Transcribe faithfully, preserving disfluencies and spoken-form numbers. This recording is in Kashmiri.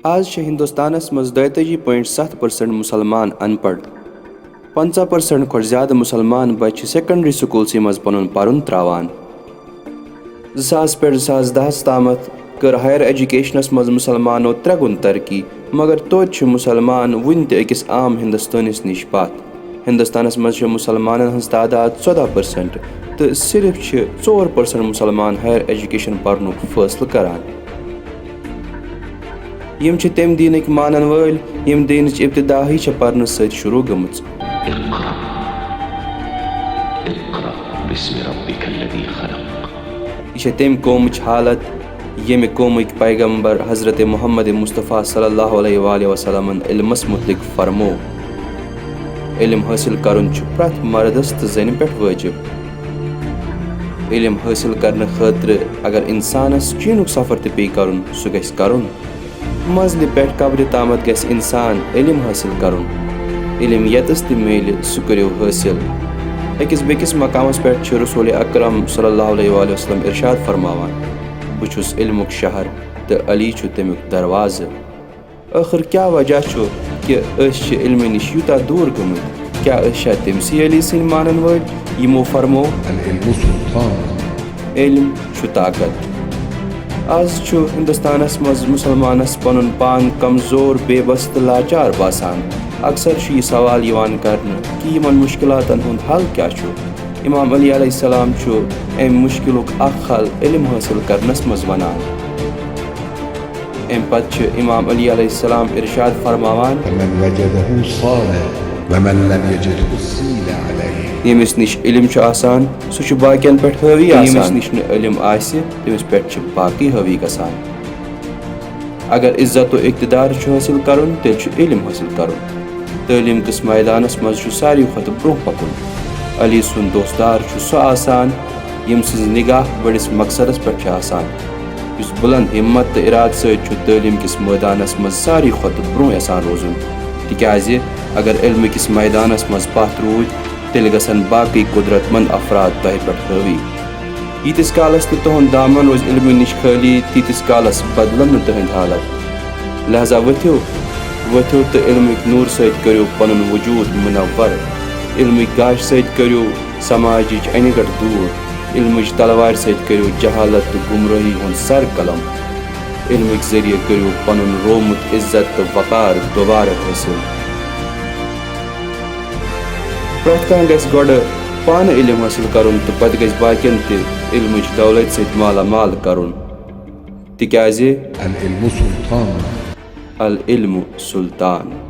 آز چھِ ہندوستانس منٛز دۄیتٲجی پوینٹ ستھ پرسنٹ مسلمان ان پڑھ۔ پنژاہ پرسنٹ کھۄتہٕ زیادٕ مسلمان بچہِ چھِ سیکنڈری سکولسٕے منٛز پنُن پرُن تراوان۔ زٕ ساس پٮ۪ٹھ زٕ ساس دہس تامتھ کٔر ہایر ایجوکیشنس منٛز مسلمانو ترٛےٚ گُن ترقی، مگر توتہِ چھِ مسلمان وُنہِ تہِ أکِس عام ہندوستٲنِس نِش پتھ۔ ہندوستانس منٛز چھِ مسلمانن ہٕنٛز تعداد ژۄداہ پرسنٹ، تہٕ صرف چھِ ژور پرسنٹ مسلمان ہایر ایجوکیشن پرنُک فٲصلہٕ کران۔ یِم چھِ تَمہِ دیٖنٕکۍ مانن وٲلۍ، یِم دیٖنٕچ ابتداہٕے چھےٚ پرنہٕ سۭتۍ شروع گٔمٕژ۔ اقرأ، اقرأ باسم ربك الذي خلق۔ یہِ چھےٚ تَمہِ قومٕچ حالت، ییٚمہِ قومٕکۍ پیغمبر حضرت محمد مصطفیٰ صلی اللہ علیہ وآلہ وسلمن علمس متعلق فرموو، علم حٲصِل کرُن چھُ پرٛٮ۪تھ مردس تہٕ زنہِ پٮ۪ٹھ وٲجِب۔ علم حٲصِل کرنہٕ خٲطرٕ اگر انسانس چیٖنُک سفر تہِ پیٚیہِ کرُن، سُہ گژھِ کرُن۔ منزلہِ پٮ۪ٹھ قبرِ تامتھ گژھِ انسان علم حٲصِل کرُن۔ علم ییٚتس تہِ میلہِ، سُہ کٔرِو حٲصِل۔ أکِس بیٚکِس مقامس پٮ۪ٹھ چھُ رسول اکرم صلی اللہ علیہ وآلہ وسلم ارشاد فرماوان، "بہٕ چھُس علمُک شہر تہٕ علی چھُ تمیُک دروازٕ۔" ٲخٕر کیٛاہ وجہ چھُ کہِ أسۍ چھِ علمہٕ نِش یوٗتاہ دوٗر گٔمٕتۍ؟ کیٛاہ أسۍ چھا تٔمسٕے علی سٕنٛدۍ مانن وٲلۍ یِمو فرموو، العلم سلطان۔ علم چھُ طاقت؟ از چھُ ہندوستانس منٛز مسلمانس پنُن پان کمزور، بے بس تہٕ لاچار باسان۔ اکثر چھُ یہِ سوال یِوان کرنہٕ کہِ یِمن مشکلاتن ہُنٛد حل کیٛاہ چھُ؟ امام علی علیہ السلام چھُ امہِ مشکلُک اکھ حل علم حٲصِل کرنس منٛز ونان۔ امہِ پتہٕ چھُ امام علی علیہ السلام ارشاد فرماوان، فمن وجده صان ومن لم يجده سيل عليه۔ ییٚمِس نِش علم چھُ آسان، سُہ چھُ باقین پٮ۪ٹھ حٲوی آسان۔ ییٚمِس نِش نہٕ علم آسہِ، تٔمِس پٮ۪ٹھ چھِ باقٕے حٲوی گژھان۔ اگر عزت و اقتدار چھُ حٲصِل کرُن، تیٚلہِ چھُ علم حٲصِل کرُن۔ تعلیٖم کِس میدانس منٛز چھُ ساروی کھۄتہٕ برونٛہہ پکُن۔ علی سُنٛد دوستدار چھُ سُہ آسان، ییٚمۍ سٕنٛز نگاہ بٔڑِس مقصدس پٮ۪ٹھ چھِ آسان، یُس بلند ہمت تہٕ ارادٕ سۭتۍ چھُ تعلیٖم کِس مٲدانس منٛز ساروی کھۄتہٕ برونٛہہ یژھان روزُن، تِکیازِ اگر علمہٕ کِس میدانس منٛز پتھ روٗدۍ، تیٚلہِ گژھن باقٕے قدرت مند افراد تۄہہِ پٮ۪ٹھ حٲوی۔ ییٖتِس کالس تہِ تُہُنٛد دامن روزِ علمہٕ نِش خٲلی، تیٖتِس کالس بدلن نہٕ تُہٕنٛدۍ حالت۔ لہذا ؤتھِو، ؤتھِو تہٕ علمٕکۍ نوٗر سۭتۍ کٔرِو پنُن وجوٗد منور۔ علمٕکۍ گاشہِ سۭتۍ کٔرِو سماجٕچ انہِ گٔٹ دوٗر۔ علمٕچ تلوارِ سۭتۍ کٔرِو جہالت تہٕ گمرٲہی ہُنٛد سر قلم۔ علمٕکۍ ذٔریعہٕ کٔرِو پنُن روومُت عزت تہٕ وقار دوبارٕ حٲصِل۔ پرٛٮ۪تھ کانٛہہ گژھِ گۄڈٕ پانہٕ علم حٲصِل کرُن تہٕ پتہٕ گژھِ باقین تہِ علمٕچ دولتہِ سۭتۍ مالا مال کرُن، تِکیازِ العلم سلطان۔ العلم سلطان۔